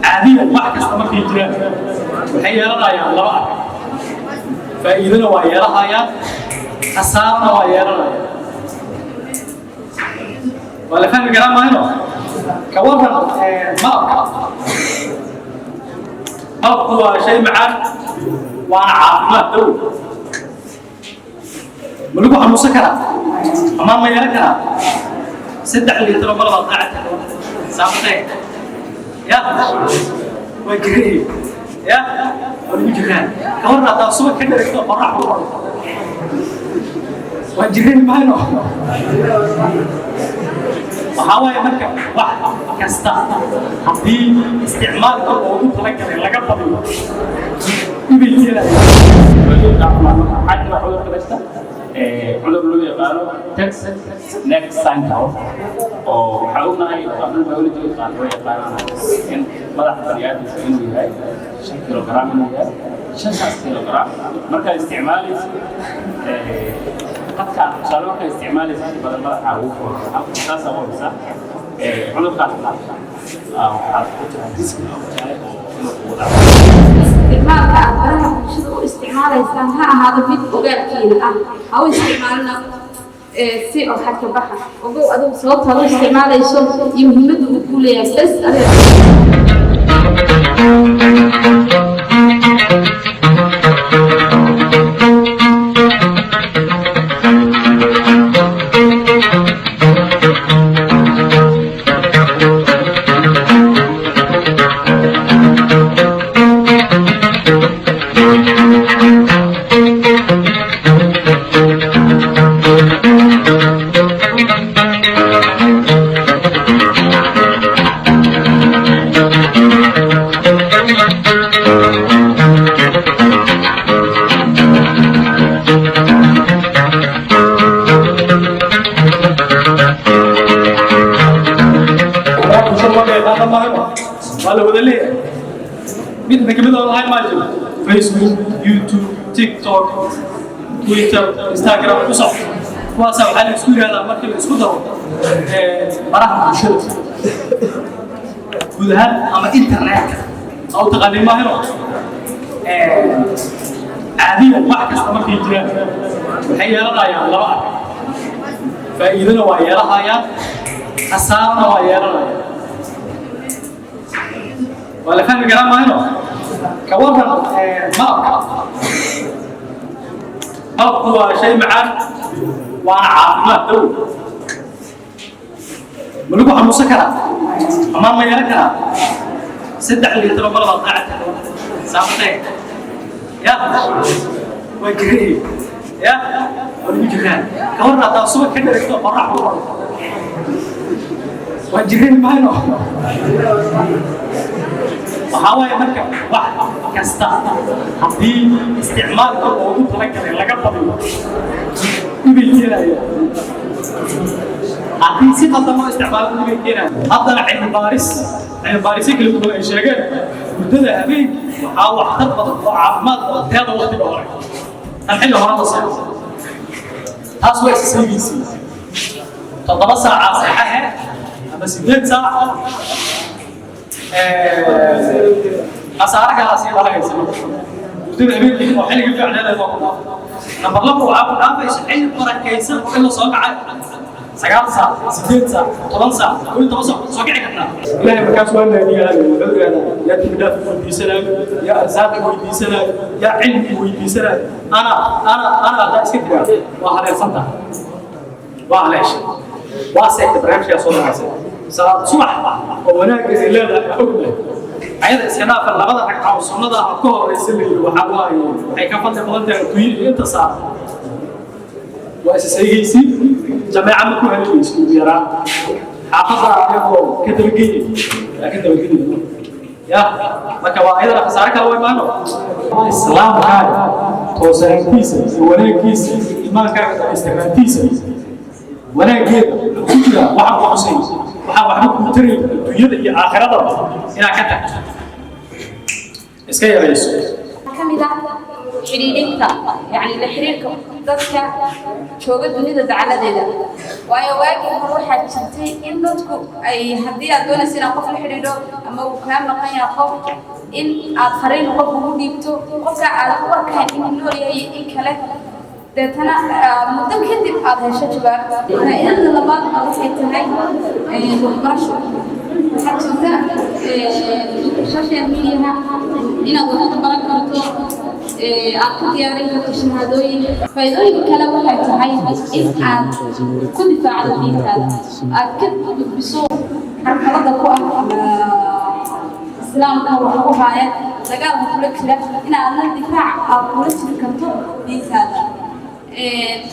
Caadiyan wax kasta markay jiraan waxay yeelanayaan laba arrin: faa'iidona waa yeelahayaan, khasaarana waa yeelanayaan. Waa la fahmi karaa maahino? Ka waran malabka? Malabku waa shay macaan, waana caafimaad dawo. Ma lagu xanuunsan karaa amaan ma yeelan karaa? 3 liitro malabaad raacata saamtee ya waa jirahii ya waa lagu jiraan. Ka warran haddaa subag ka dheragto, qorax ku qoro, waa jirani mayno? Waxaa waaye marka wax kasta haddii isticmaalka loogu talagalay laga badiyo, ibay keenaya. Waxaa jira cudur ka dhashta, cudur loo yaqaano Texas neck syndrome, oo waxaa ognahay dhaqan biology yaqaan loo yaqaanana in madaxa baniaadamka inuu yahay 5 kilogram, inuu yahay 5-taas kilogram. Markaad isticmaalaysid qadka, tusaale, markaad isticmaalaysid inta badan madaxa ugu foorara, taas abuuraysa cudurkaas. Waxaad ku tahay risk ku tahay oo inuu kugu dhaco. Isticmaalka aad baraha bulshada u isticmaalaysaan ha ahaado mid ogaalkiina ah. Ha u isticmaalina si oo xadka baxa. Ogow adigu sababta aad u isticmaalayso iyo muhiimadda uu kuu leeyahay bes adiga. Waa la wada leeyahay, midna kamid oo lahayn maa jiro. Facebook, YouTube, TikTok, Twitter, Instagram ku soc, kuwaasaa waxaa la isku yidhahdaa markii la isku daro baraha bulshada guud ahaan ama internetka aa u taqaaniin maahino? Caadiyan wax kasta markay jiraan waxay yeelanayaan laba arrin: faa'iidona waa yeelahayaan, khasaarana waa yeelanayaan. Waa la fahmi karaa maahino? Ka waran malabka? Malabku waa shay macaan, waana caafimaad dawo. Ma lagu xanuunsan karaa amaan ma yeelan karaa? 3 liitro malabaad raacata saamtee ya waa jirahii ya waa lagu jiraan. Ka warran haddaa subag ka dheragto, qorax ku qoro, waa jirani mayno? Waxaa waaye marka wax kasta haddii isticmaalka loogu talagalay laga badiyo, ibay keenaya. Haddii si qaldan loo isticmaalo, ibay keenaya. Haddana cilmi baaris, cilmi baarisyo kala duwan ay sheegeen, muddada habeenkii waxaa waxtar badan oo caafimaad badan teeda waqtiga hore, tan xilli hore la seexo. Taas waa isa seegaysiin 7 saaca seexahe ama 8 saac, khasaare kalaa sii dhalanaysa. Muddada habeenkii oo xilliga fiicneed waa ku dhaaf. Nambar laba, waxaa ku dhaafaysa xilli barakaysan oo in la soo kacay 9 saac, 8 saac, 10 saac, 11 saac soo kici kartaa. Ilaahay markaas waa naadiyaayo, wuxuu yidhahdaa: yaa dembi dhaaf weydiisanaayo, yaa arsaaqi weydiisanaayo, yaa cilmi weydiisanaayo? Ana, ana, ana. Haddaa iska tiraa, waa haleelsan tahay, waa haleeshay, waa seegtay barnaamijkaa soo dhamaysay. Salaad subax oo wanaagga ay leedahay ognahay, ayada iska dhaafa, labada ragca oo sunnada ah ka horeysa la yidhi waxaa waaye waxay ka fadli badan tahay adduunyada iyo inta saaran. Waa is seegaysiin, jameeca ma ku haleelayso. Ugu yaraan xaafadda ayagoo ka dabageeyay yaa ka dabageeyay ya. Marka waa ayadana khasaare kale way maano. Islaamkaaga toosanaantiisa iyo wanaaggiisa iyo iimaankaaga dhamaystirnaantiisa wanaaggeeda wuxuu ku jiraa waxaan ku xusay, waxaan waxba kuu tarayn adduunyada iyo aakhirada inaad ka tagto, iska yarayso. Ka mid ah xidhiidhinta, yani la xiriirka. Dadka jooga dunida dacaladeeda, waayo waagii hore waxaa jirtay in dadku ay, haddii aad doonaysa inaad qof la xidhiidho ama uu kaa maqan yahay qof, in aad fariin qof ugu dhiibto, qofka aad u warkayn inuu nool yahay iyo in kale, deetana muddo kadib aad hesho jawaab. Faa'iidada labaad waxay tahay waxbarasho. Waxaa jirta social mediaha inaad wax ka baran karto, aad ku diyaarin karto shahaadooyin. Faa'iidooyinka kale waxay tahay in aad ku difaacdo diintaada, aad ka gudbiso carqalada ku ah ama Islaamka wax ku haaya, dagaalka kula jira, in aadna difaac aad kula jiri karto diintaada,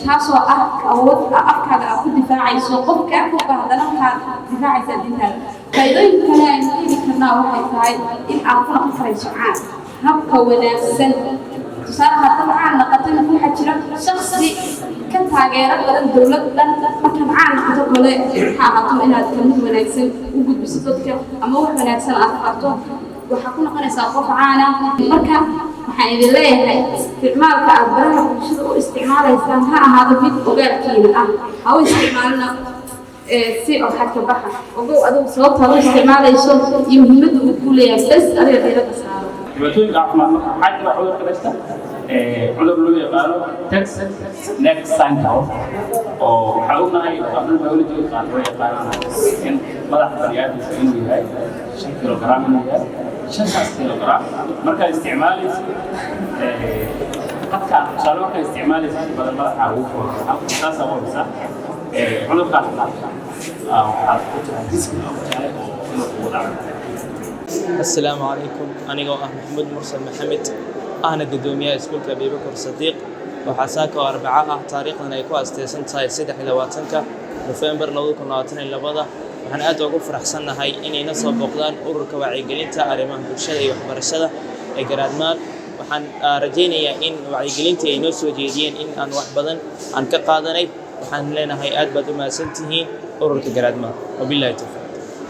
taasoo ah awood afkaaga aad ku difaacayso qof kaa fogba, haddana waxaad difaacaysaa diintaada. Faa'iidooyinka kale aynu heli karnaa waxay tahay in aad ku noqon karayso caan habka wanaagsan. Tusaale, haddaad caan noqotana, waxaa jira shaksi ka taageero badan dowlad dhan. Markaad caan noqoto kale, ha ahaato inaad kelmad wanaagsan u gudbiso dadka ama wax wanaagsan aad qabto, waxaa ku noqonaysaa qof caana. Marka waxaan idin leeyahay, isticmaalka aad baraha bulshada u isticmaalaysaan ha ahaado mid ogaalkiina ah. Ha u isticmaalina si oo xadka baxa. Ogow adigu sababtaad u isticmaalayso iyo muhiimadda uu ku leeyahay, bas adiga diiradda saaro. Dhibaatooyinka caafimaad marka waxaa jira cudurka dhashta, cudur loo yaqaano Texas neck syndrome, oo waxaa ognahay abdul biology qaar loo yaqaanaan in madaxa baniaadamka inuu yahay 5 kilogram, inuu yahay 5-taas kilogram. Markaad isticmaalaysid qadka, tusaale, markaad isticmaalaysid inta badan madaxa ugu furan, saasaa u haysaa cudurkaas waxaad ku tahay risk ku tahay oo inuu kugu dhaco. Asalaamu calaykum. Anigoo ah Maxamuud Mursal Maxamed, ahna guddoomiyaha iskuulka Abibakar Sadiiq, waxaa saaka oo Arbaco ah, taariikhdan ay ku asteysan tahay 23-ka Nofembar 2022, waxaan aad ugu faraxsannahay inayna soo booqdaan ururka wacyigelinta arrimaha bulshada iyo waxbarashada ee Garaadmaal. Waxaan rajaynayaa in wacyigelintii ay noo soo jeediyeen in aan wax badan aan ka qaadanay. Waxaan leenahay aad baad u mahadsantihiin ururka Garaadmaal. Wabillahi towfiiq.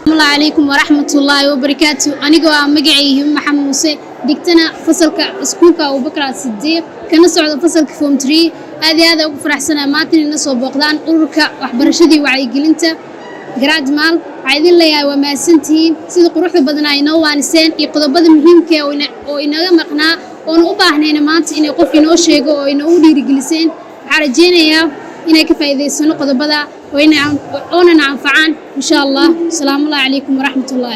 Asalaamu calaykum waraxmatullaahi wabarakaatu. Anigoo ah magacayga Maxamed Muuse, dhigtana fasalka iskuulka Abubakar Sidiiq, kana socda fasalka form 3, aad iyo aad ugu faraxsanaa maanta inay na soo booqdaan ururka waxbarashadii wacyigelinta Garaadmaal. Waxaa idin leeyahay waa mahadsantihiin sida quruxda badan ay noo waaniseen iyo qodobada muhiimka ah oo inaga maqnaa oona u baahnayna maanta inay qof inoo sheego oo inoogu dhiirigeliseen. Waxaa rajaynayaa inay ka faa'iidaysano qodobada oonana anfacaan, insha Allah. Asalaamu calaykum waraxmatullaahi.